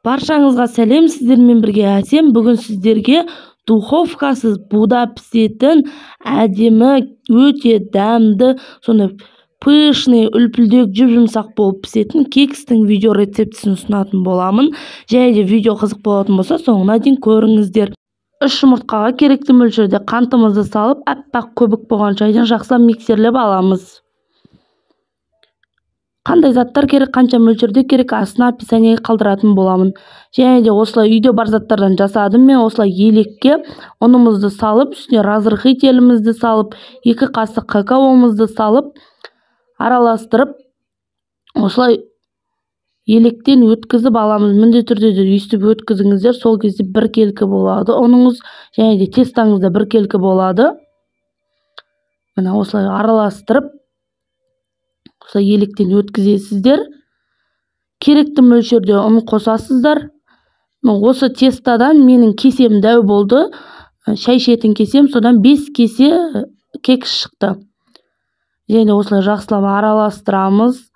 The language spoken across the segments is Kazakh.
Баршаңызға сәлем, сіздермен бірге Әсем. Бүгін сіздерге духовкасыз буда пісетін әдемі, өте дәмді, сондай пышный, үлпілдек, жұп-жұмсақ болып пісетін кекстің видео рецептісін ұсынатын боламын. Және де видео қызық болатын болса, соңына дейін көріңіздер. 3 жұмыртқаға керекті мөлшерде қантымызды салып, аппақ көбік болғанша дейін жақсылап миксерлеп аламыз. Қандай заттар керек, қанша мөлшерде керек, астына описаниеге қалдыратын боламын. Және де осылай үйде бар заттардан жасадым мен. Осылай елекке ұнымызды салып, үстіне разрыхителімізді салып, 2 қасық какаомызды салып, араластырып, осылай електен өткізіп аламыз. Міндетті түрде де өйстіп өткізіңіздер, сол кезде біркелкі болады ұныңыз, және де тестаңыз да біркелкі болады. Міне осылай араластырып, осылай електен өткізесіздер. Керекті мөлшерде ұн қосасыздар. Осы тестадан менің кесем дәу болды. Шай ішетін кесем, содан 5 кесе кекс шықты. Және осылай жақсылап араластырамыз.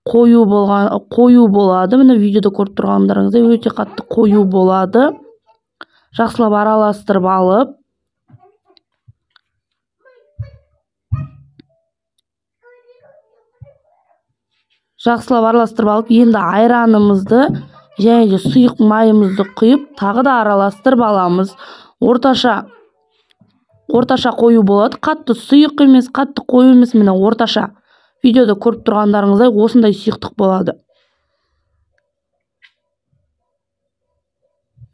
Қою болады. Міне видеода көріп тұрғандарыңыздай өте қатты қою болады. Жақсылап араластырып алып, енді айранымызды және де сұйық майымызды құйып, тағы да араластырып аламыз. Орташа қою болады. Қатты сұйық емес, қатты қою емес, міне орташа. Видеода көріп тұрғандарыңыздай осындай сұйықтық болады.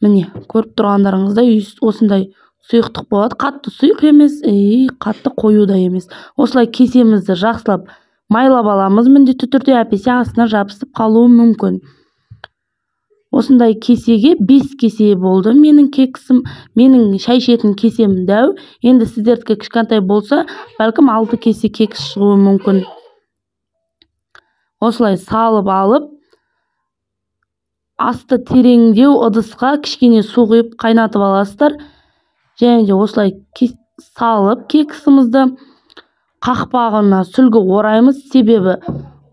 Міне көріп тұрғандарыңыздай осындай сұйықтық болады. Қатты сұйық емес, қатты қою да емес. Осылай кесемізді жақсылап майлап аламыз. Міндетті түрде, әпесе астына жабысып қалуы мүмкін. Осындай кесеге 5 кесе болды менің кексім, менің шай ішетін кесем дәу. Енді сіздердікі кішкентай болса, бәлкім 6 кесе кекс шығуы мүмкін. Осылай салып алып, асты тереңдеу ыдысқа кішкене су құйып қайнатып аласыздар. Және де осылай салып кексімізді қақпағына сүлгі ораймыз, себебі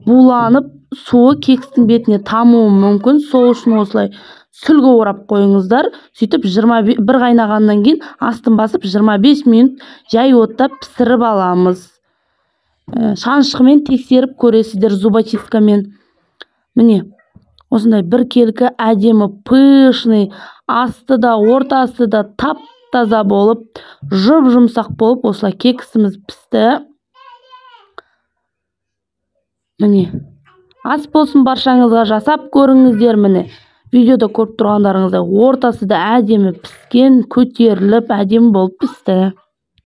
буланып суы кекстің бетіне тамуы мүмкін. Сол үшін осылай сүлгі орап қойыңыздар. Сөйтіп бір қайнағаннан кейін астын басып 25 минут жай отта пісіріп аламыз. Шанышқымен тексеріп көресіздер, зубочисткамен. Міне осындай біркелкі әдемі пышный, асты да ортасы да тап-таза болып, жұп-жұмсақ болып осылай кексіміз пісті. Міне ас болсын баршаңызға, жасап көріңіздер. Міне видеода көріп тұрғандарыңыздай ортасы да әдемі піскен, көтеріліп әдемі болып пісті.